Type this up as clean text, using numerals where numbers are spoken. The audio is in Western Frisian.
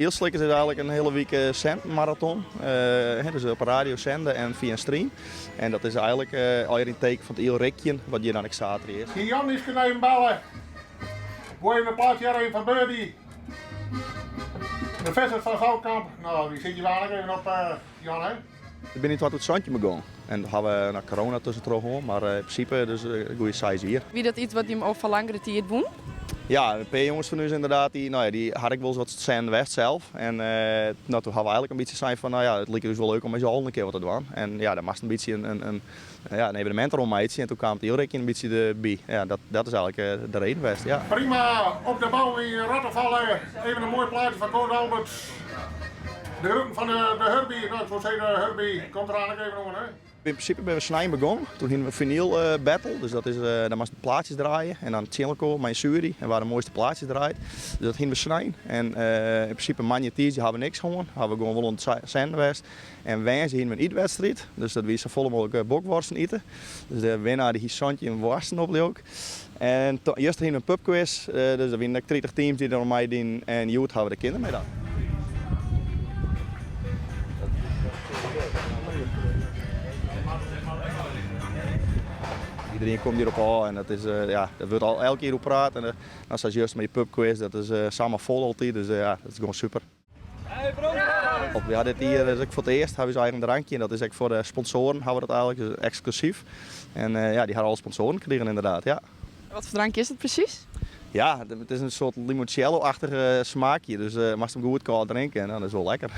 Ielslikkers is eigenlik in hiele wike sintenmaraton. Dus op 'e radio sende en fia in stream. En dat is eigenlik allegear yn it teken fan it ielrikjen, wat hjir dan ek saterdei is. Jan is even bellen. Gooi even een plaatje even van Birdie. De visser van Zoutkamp. Nou, die zit je waarlijk even op, Jan, hè? Ik bin yn 2017 begûn en doe ha we noch corona tuskentroch hân, mar yn prinsipe dus in goede seis jier. Wie dat yts wat jim al foar langere tiid woenen? Ja, in pear jonges fan ús ynderdaad, dy, no ja, dy ha ek wolris wat senden west sels. En no, doe ha we eigenlik in bytsje sein fan, no ja, it liket ús wol leuk om mei s'n allen in kear wat te dwaan. En ja, dan moatst in bytsje in, ja, in evenemint derom meitsje en doe kaam it ielrikjen in bytsje derby. Ja, dat, dat is eigenlik de reden west, ja. Prima, op de bou yn Rottefalle. Even in moai plaatsje fan Koos Alberts. De groeten fan de, de Herbie. Nou, ik soe sizze, Herbie, komt der eigenlik even oan, hè? Yn prinsipe binne we snein begûn. Doe hiene we in vinyl battle, dus dat is, dan moatst plaatsjes draaie en dan tsjin elkoar mei in sjuery en wa de moaiste plaatsjes draait. Dus dat hiene we snein. En yn prinsipe moandei, tiisdei ha we niks hân, ha we gewoan wol oan it senden west. En woansdei hiene we in ytwedstriid, dus dat wie safolle mooglik bokworsten ite. Dus de winnaar dy hie 17 woarsten op leau ik. En juster hiene we in pubquiz, dus der wiene ek 30 teams dy't der oan meidienen. En hjoed hawwe we de kindermiddag. Iedereen komt hjir op ôf en dat is, ja, der wurdt al elk jier oer praat. En dan sa as juster mei dy pubquiz, dat is samar fol altyd, dus ja, dat is gewoan super. We ha dit jier is ek foar it earst ha we ús eigen drankje en dat is ek foar de sponsoaren ha we dat eigenlik, dus eksklusyf. En ja, dy ha alle sponsoaren krigen ynderdaad, ja. Wat foar drankje is dat presys? Ja, it is in soart limoncello-achtige smaakje, dus moatst him goed kâld drinke en dan is it wol lekker.